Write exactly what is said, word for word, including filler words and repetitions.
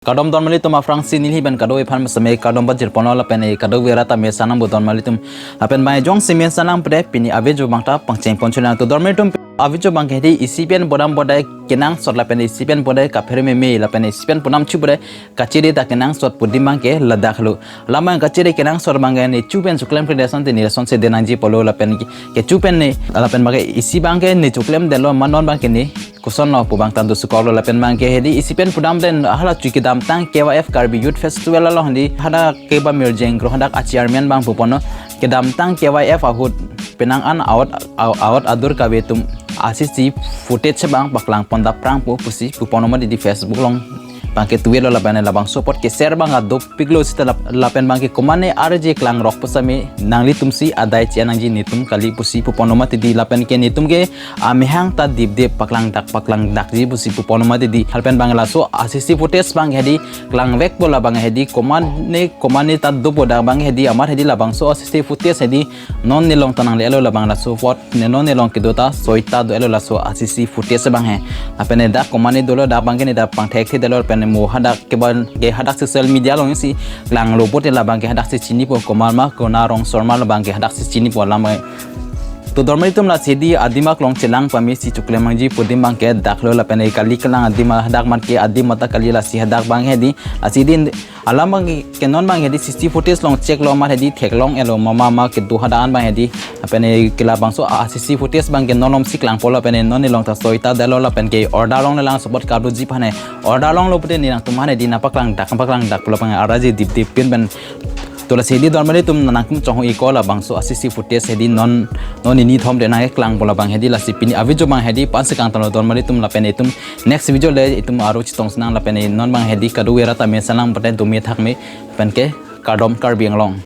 Kardom dormali atum, aphrangsi neli pen kadokave aphan seme kardom pajirponlo lapen kadokave rat ta me sanang bo dormali atum. Lapen bang jongsi me sanang pede pini a-video abang ta pangcheng ponchonang. To dormali atum, a-video abang ke hedi isi pen pudam pudai kenangsot lapen isi pen pudai kaphere meme lapen isi pen pudam chu pudai kachere ta kenangsot pu adim abang ke ladak lo. Alam abang kachere kenangsot abang ke nechu pen choklem kre ason te ne ason si denangji pulo lapen ke, kechu pen ne lapen abang ke isi abang ke ne choklem detlo, ma non abang ke ne kosonlo pu abang ta do sukoklo. Lapen abang ke hedi isi pen pudam den hala chu kedamtang K Y F Karbi Youth Festival along hedi hadak ke ba mirjeng kro hadak a-chairman abang puponlo, kedamtang K Y F ahut penang an awat, aw-, awat adur kave atum a-C C footage abang paklang pon daprang po pusi puponlo mati di Facebook along abang ke tuelo lapen labangso apot ke-share abang adopiklo seta lap-, lapen abang ke komatne arje klangrok pusitame nanglitum si adai che-en nangji, netum kali pusi puponlo mati di lapen ke netum ke amehang ta dipdip paklang dak paklang dakji pusi puponlo mati di. Lapen abang laso a-C C footage abang hedi klangvekpo la abang hedi komatne komatne ta dopo dak abang hedi amat hedi labangso a-C C footage hedi non nelong ta nanglelo labang laso apot ne non nelong kedo ta soi ta do-elo laso a-C C footage abang he. Lapen ne dak komatne dolo dak abang ke ne dak pangthekthedetlo lapen ne mo hadak ke abang ke hadak social media along si klanglo pote la abang ke hadak si chinipo komat ma konat rong sor ma la abang ke hadak si chinipo alam ke. To dormali atum, lasi hedi adim aklong chelang pame si choklem nangji pu adim abang ke dak lo lapen ne kali kelang adim hadak mat ke adim mata kali lasi hadak abang hedi lasi hedi alam abang ke non abang hedi C C footage along check lo amat hedi theklong-elo mama ma kedo hadak an abang hedi. Lapen ne ke labangso a-C C footage abang ke non alom si klangpo lapen ne non nelong ta soi ta detlo lapen ke order longlelang, support kablo ji aphan ne order longlo pote ne nangtum aphan hedi nangpaklang dak paklang dak pulo abang arje dipdip pin pen. To lasi hedi dormali atum nangtum chonghoi-iklo labangso a-C C footage hedi non non nini thom de nangkeklang pulo abang hedi lasi pini a-video abang hedi pen si kangtonlo dormali atum lapen itum next video le itum aro chetong sinang lapen non abang hedi kadokave rat ta me sanang pute do me thak me lapen ke kardom Karbi Anglong.